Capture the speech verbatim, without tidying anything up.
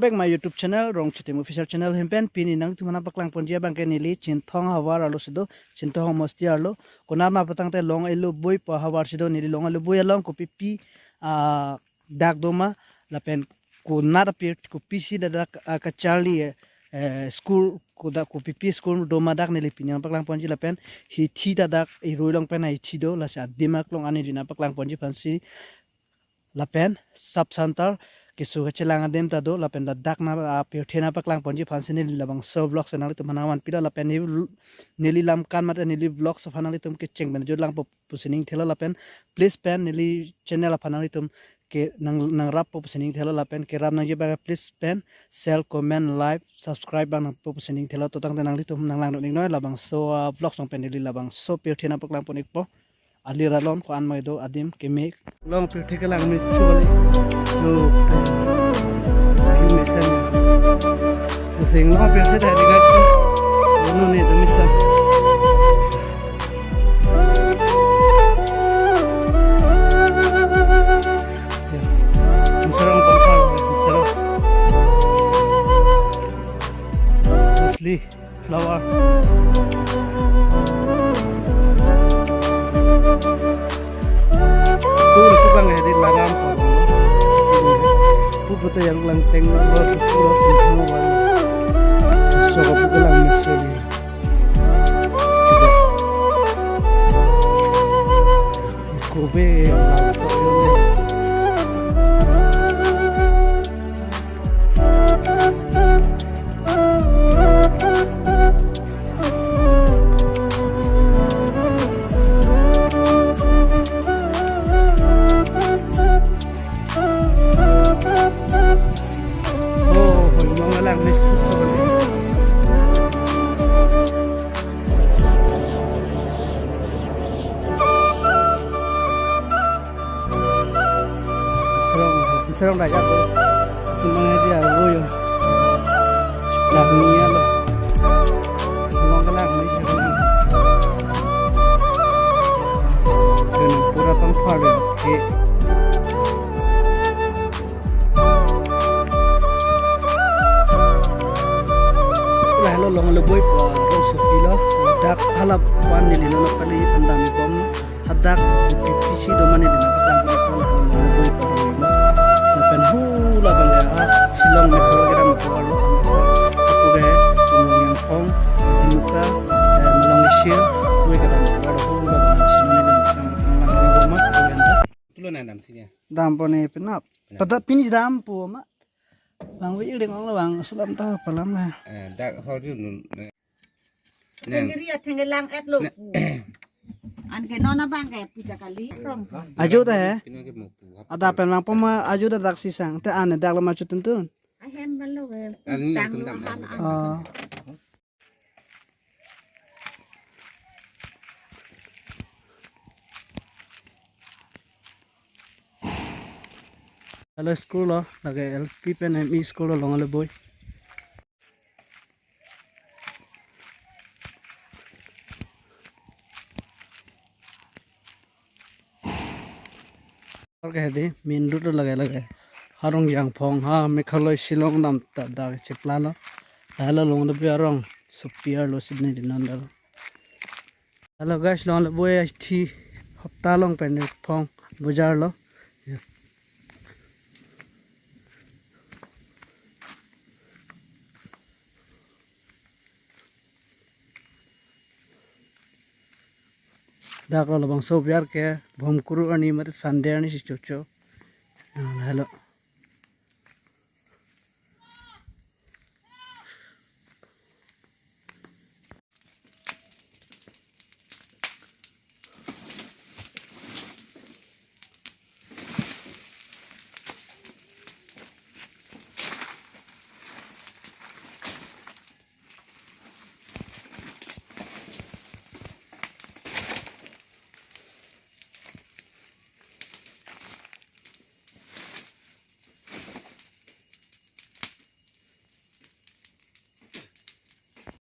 Back my YouTube channel, Rongchitim Official Channel ahin pen, pini nangtum aphan nangpaklang ponji abang ke neli Chinthong ahavar arlo si do, Chinthong homosti arlo. Konat ma pu tangte Long Eluboi pu ahavar si do, neli Long Eluboi along kopipi, ah, dak do ma, lapen konat apir, kopisi ladak, ah, kacharli, eh, eh, school, koda kopipi school do ma dak neli pini nangpaklang ponji lapen hithi ta dak irui along pen hithi do, lasi adim aklong an neli nangpaklang ponji aphansi lapen sub center keso kachelang adim ta do lapen ladak na, ah, pirthe nangpaklang ponji aphansi neli labangso vlogs nanglitum aphan nangvanpilo lapen neli, neli lam kan mate neli vlogs aphan nanglitum kecheng pen jutlang po pusi ning thelo lapen please pen neli channel aphan nanglitum ke nang, nangrap po pusi ning thelo lapen kerap nangji abang please pen share, comment, like, subscribe abang nangpo pusi ning thelo to tangte nanglitum nanglang do ning noi labangso, ah, vlogs along pen neli labangso pirthe nangpaklang pon ikpo. Ali ralon ko-an mai do adim keme. Long pirthe kelang me suan. Lo. Ayu mesen. Sing long pirthe tadi guys. Lo ne do mesen. Ya. Inserong konfal, inserong. Asli. Flower. Tul tu bang edit laram. Pu puta yang lang teng lo tu lo tu lo. So ko pu lang mesen. Kobe lang so. Oh, oh, long lang ni susu ni. Serong, serong raja tu. Cuma dia lo yo. Lah ni ya lo. Long lang ni. Pura pang pha le. Lahelo Long Eluboi pu arongsopi lo, dak halap wan neli non apali pandam bom, hadak kopipi si do ma neli nangpaklang pon ikpo, lahelo Long Eluboi pu arong lo. Lapen hula bang ya, ah, Shillong Meghalaya kedam pu arlo, pu ke, Tumlong Yangphong, Timuka, eh, Malong Isil, pu kedam pu arlo, hula bang ya, si neli nangpaklang pon ikpo ma, pu ya. Tulo na dam si ya. Dam po ne penap. Penap. Pada pini dam po ma. Bang wi ring ong lo bang selam ta palam na. Eh, dak hor ju nun. Nang. Tengeri ya tengeri lang et lo. Nang. An ke nona bang ke puja kali rong. Ajo ta he. Pino ke mo pu. Ada pen bang poma ajo ta dak sisang. Te an dak lo ma chu tuntun. Ahem ban lo ke. An ni tang tum lo tam. An, an. Oh. Lahelo school lo, lake L P pen M E school lo Long Eluboi. Oke, di main road lo lake lake. Arong Yangphong ha Meghalaya Shillong dam ta dak chepla lo. Lahelo Long Eluboi arongsopi arlo si neli non dalo. Hello guys, Long Eluboi athi hopta along pen phong bojar lo. Ya. Dak lo labangso biar ke Bhomkuru arni mate Sunday arni si chocho. Ah, hello.